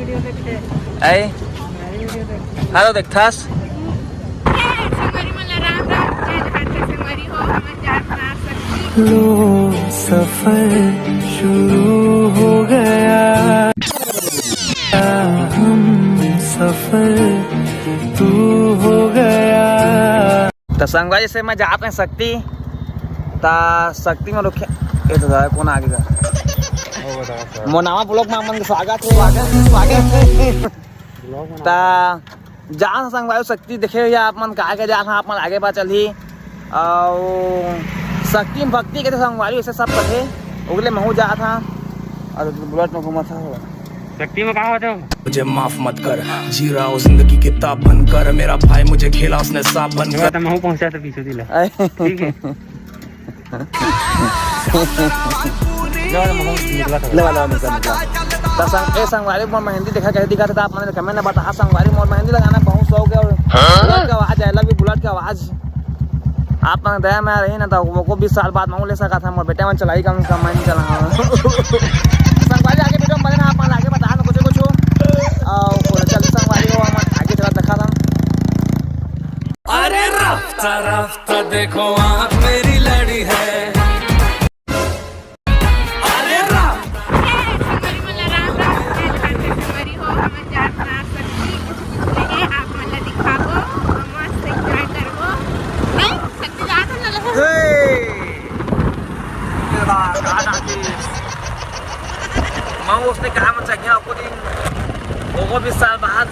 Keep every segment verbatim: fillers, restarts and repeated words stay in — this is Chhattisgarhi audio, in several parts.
ए, हेलो देखथस। संगवारी मन ला राम राम, जय जोहार, जय संगवारी हो, हमन जात ना सकती। लो, सफर शुरू हो गया, हम सफर तू हो गया। त संगवारी से मैं जात रहे शक्ति, त शक्ति में रुके, ए तो दादा कौन आगे का? मोर नावा ब्लॉग में आप मन के स्वागत है, स्वागत है, स्वागत है। त जात संगवारी शक्ति देखे हुए आप मन का आगे जात, आप मन आगे पता चलही। अउ शक्ति में भक्ति के तो संगवारी वैसे सब पढ़े, ओगले महू जात हा। अउ बुलेट में घूमत हा। शक्ति में का होथे? मुझे माफ मत कर, जी रहा हूँ जिंदगी किताब बनकर। मेरा भाई मुझे खेला उसने सांप बनकर। तो महू पहुंचा तो पीछे दिला। ठीक है। ले वाला महू निकला था। ले वाला निकला, निकला। त संग-, ए संगवारी मोर मेहंदी देखा कैसे दिखा था, आप मन कमेंट में बता। संगवारी मोर मेहंदी लगाना बहुत शौक है और बुलेट का आवाज, आई लव यू बुलेट का आवाज। आप मन दया में रही ना, तो वो को बीस साल बाद महू ले सका था, मोर बेटा मन चलाई कम से कम, मैं नहीं चला। संगवारी आगे वीडियो में बने रहा, आप मन आगे बता ना कुछ कुछ। और चल संगवारी हो, हम आगे चला दिखा था। अरे रफ्ता रफ्ता देखो आँख मेरी लड़ी है। अरे रफ्ता। संगवारी मन ला राम राम, जय जोहार, जय संगवारी हो, हमन जात ना सकती। रहे, आप मन ला दिखाबो, मस्त एंजॉय करबो। नहीं, शक्ति जात हन ना लगा। हे! ये बात, आ जाती। मैं उसने कहा, मैं चढ़ गया, आपको दिन, वो, वो बीस साल बाद,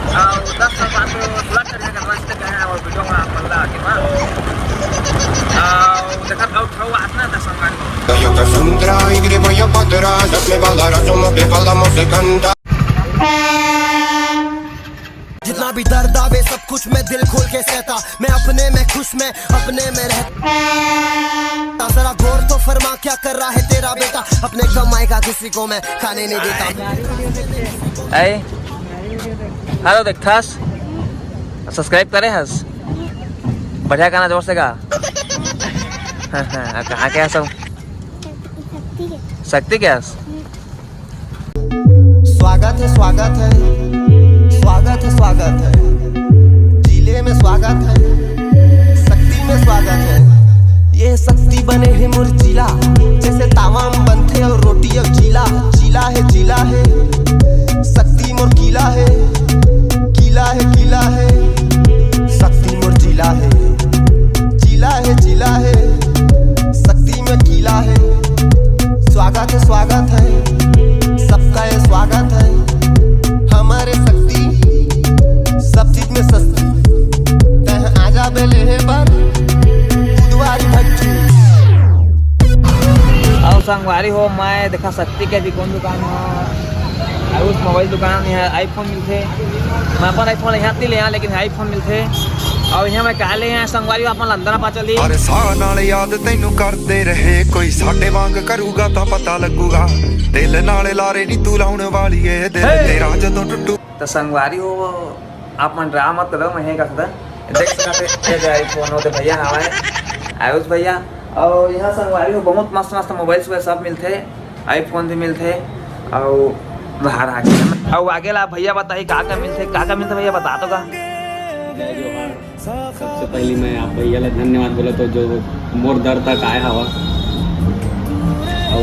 आ, वो दस साल बाद तो ब्लड चढ़ गया, तो इसने कहा, और वीडियो में आप मन ला आगे, हाँ। आ, वो देखा, आउट हुआ, अपना दस साल बाद। Yo que sundra y gribo yo patra, las me bala razón, me bala mozekanda. जितना भी दर्द आवे, सब कुछ मैं दिल खोल के सहता। मैं अपने में खुश, मैं अपने में रहता। जरा गौर तो फरमा, क्या कर रहा है तेरा बेटा? अपने कमाई का किसी को मैं खाने नहीं देता। ए, हेलो देखथस, सब्सक्राइब करे हस? बढ़िया गाना जोर से गा। कहाँ के हस? शक्ति के हस? स्वागत है, स्वागत है, स्वागत है, स्वागत है। जिले में स्वागत है, शक्ति में स्वागत है। ये शक्ति बने है मोर जिला, जैसे तावा म बनथे और रोटी अब चीला। चीला है, चीला है, शक्ति मोर किला है, किला है, किला है। शक्ति मोर जिला है, जिला है, जिला है, शक्ति में किला है। स्वागत है, स्वागत है, सबका ये स्वागत है। हमारे शक्ति सब चीज में सस्ती। तह आजा बे लेहे बर बुधवारी भट्टी। अउ संगवारी हो, मैं देखा शक्ति के भी कौन दुकान है, आयुष मोबाइल दुकान है, आईफोन मिलथे। मैं अपन आईफोन यहाँ ले, लेकिन आईफोन मिलथे। अउ यहाँ मैं का ले आया संगवारी, अपन अंदर पा चली। अरे साह नाल याद तैनू करदे रहे, कोई साडे वांग करूगा तां पता लगूगा। दिल नाल लारे नी तू लाउण वाली ए, दिल हे। तेरा जदों टुटू। त संगवारी हो, आप मन ड्रामा मत करो, मैं हे का देख सकत हे, ये जो आईफोन होते भैया हवाए, आयुष भैया। अउ यहाँ संगवारी हो, बहुत मस्त मस्त मोबाइल वोबाइल सब मिलथे, आईफोन भी मिलथे। अउ बाहर आके, अउ आगे ला भैया बताही का का मिलथे, का का मिलथे भैया बता तो का। जय जोहार। सबसे पहली मैं आप भैया ला धन्यवाद बोलत हों जो मोर दर तक आए हवा। अउ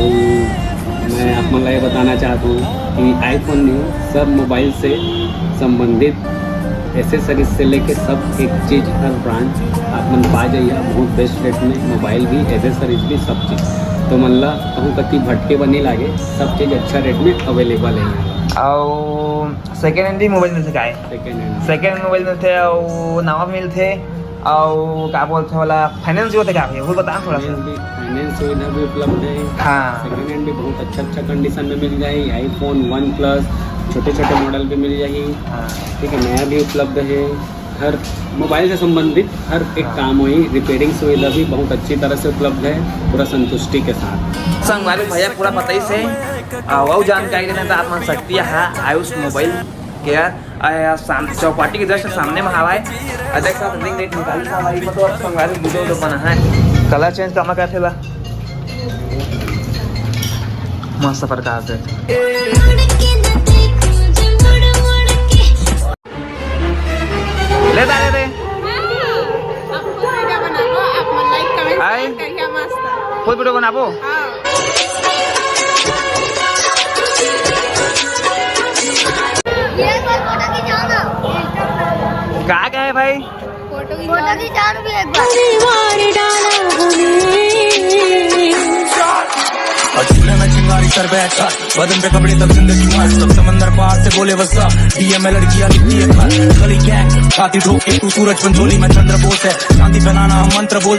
मैं आप मन ला ये बताना चाहत हों कि आईफोन नहीं, सब मोबाइल से संबंधित एसेसरीज से लेके सब एक चीज, हर ब्रांड आप मन पा जाइए बहुत बेस्ट रेट में, मोबाइल भी, एसेसरीज भी, सब चीज। तो मन ला कहूँ कति भटके बर नहीं लागे, सब चीज अच्छा रेट में अवेलेबल है यहाँ। अउ सेकेंड हैंड भी मोबाइल मिलथे का? Second hand. Second hand mobile मिलथे अउ नवा भी मिलथे। अउ का बोलथे वाला फाइनेंस भी होथे का भैया, वो बता थोड़ा सा। फाइनेंस भी, फाइनेंस सुविधा भी उपलब्ध है। हाँ। सेकेंड हैंड भी बहुत अच्छा अच्छा कंडीशन में मिल जाए। आईफोन, वन प्लस, छोटे छोटे मॉडल भी मिल जाए। हाँ। ठीक है, नया भी उपलब्ध है। हर मोबाइल से संबंधित हर एक हाँ। काम होही, रिपेयरिंग सुविधा भी बहुत अच्छी तरह से उपलब्ध है, पूरा संतुष्टि के साथ। संगवारी भैया पूरा बताइस हे। अउ जानकारी लेना त आप मन सकती है आयुष मोबाइल केयर, आ, साम-, चौपाटी के जस्ट सामने में हवाए। आ, देख सकत रिंग लाइट निकाली हवाए, मतलब संगवारी वीडियो जो बना है, कलर चेंज करना का थेला। मस्त प्रकार से। हाय। कहिया मस्त। कोई वीडियो बनाबो? हाँ। ये कोई फोटो खिंचाओ ना। का, का है भाई? फोटो खिंचाओ भी एक बार। और चूल्हे में चिंगारी कर बैठा, बदन पे कपड़े तब जिंदगी मस्त, सब समंदर पार से बोले वसा, डीएम में लड़कियां लिखती है खत, गली गैंग छाती ठोक के तू सूरज पंचोली में चंद्र बोस है, शांति फैलाना हम मंत्र बोल।